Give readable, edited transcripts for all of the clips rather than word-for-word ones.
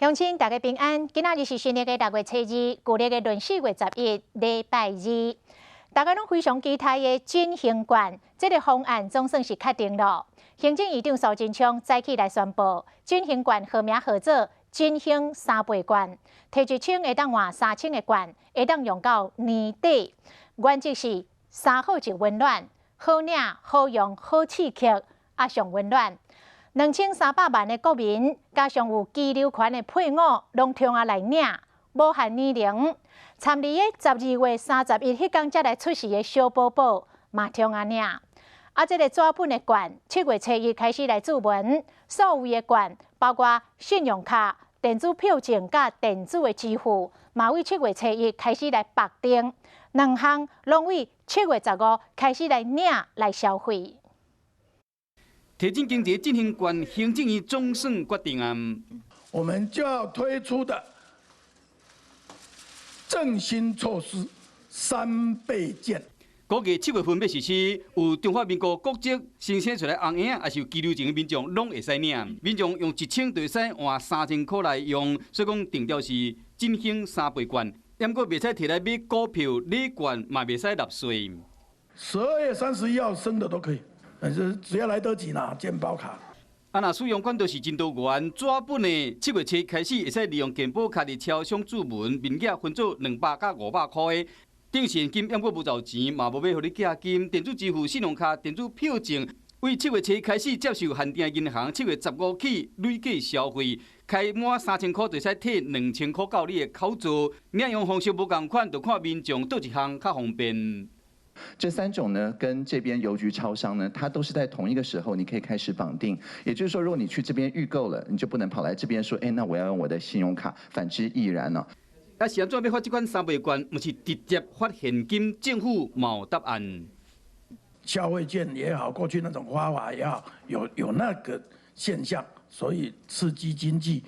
鄉親大家平安，今仔日是新曆的6月初2，舊曆的閏4月11，禮拜二。大家攏非常期待的振興券，這个方案總算是確定了。行政院長蘇貞昌早起來宣布，振興券號名號做振興三倍券，提一千會當換3000个券，會當用到年底。原則是三好一溫暖，好領、好用、好刺激，啊上溫暖。2300萬的國民，加上有居留權的配偶，攏通啊來領，無限年齡。參佇个12月31彼工才來出世的小寶寶，嘛通啊領。啊，這个紙本的券，7月初1開始來注文，數位的券，包括信用卡、電子票證佮電子的支付，嘛為7月初1開始來綁定。兩項攏為7月15開始來領來消費。提振經濟振興券，行政院總算決定啊！我們就要推出的振興措施三倍券。估計7月份欲實施，有中華民國國籍申請出來紅嬰，抑是有居留證的民眾，攏會使領。民眾用1000就會使換3000箍來用，所以講定調是振興三倍券。毋過袂使提來買股票、禮券，嘛袂使納稅。 12月31號生的都可以。但是只要來得及拿健保卡。啊，若使用管道是真多元，紙本的7月初開始會使利用健保卡佇超商注文，面額分做200佮500箍的。定現金，毋過無找錢，嘛無欲予你寄金。電子支付、信用卡、電子票證，為7月初開始接受限定銀行，7月15起累計消費，開滿3000箍就使退2000箍到你的口座。領用方式無仝款，就看民眾佗一項較方便。這三種呢，跟這邊郵局、超商呢，它都是在同一個時候，你可以開始綁定。也就是說，如果你去這邊預購了，你就不能跑來這邊說，哎，那我要用我的信用卡，反之亦然呢。啊，是按怎欲發這款三倍券，毋是直接發現金，政府嘛有答案。消費券也好，過去那種發法也好，有那個現象，所以刺激經濟，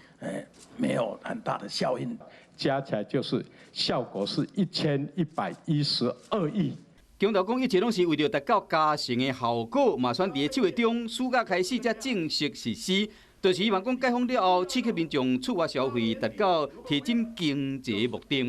沒有很大的效應。加起來就是效果是1112億。強調講，一切攏是為著達到加成的效果，嘛選佇7月中暑假開始才正式實施。就是希望講解封了後，刺激民眾出外消費，達到提振經濟目的。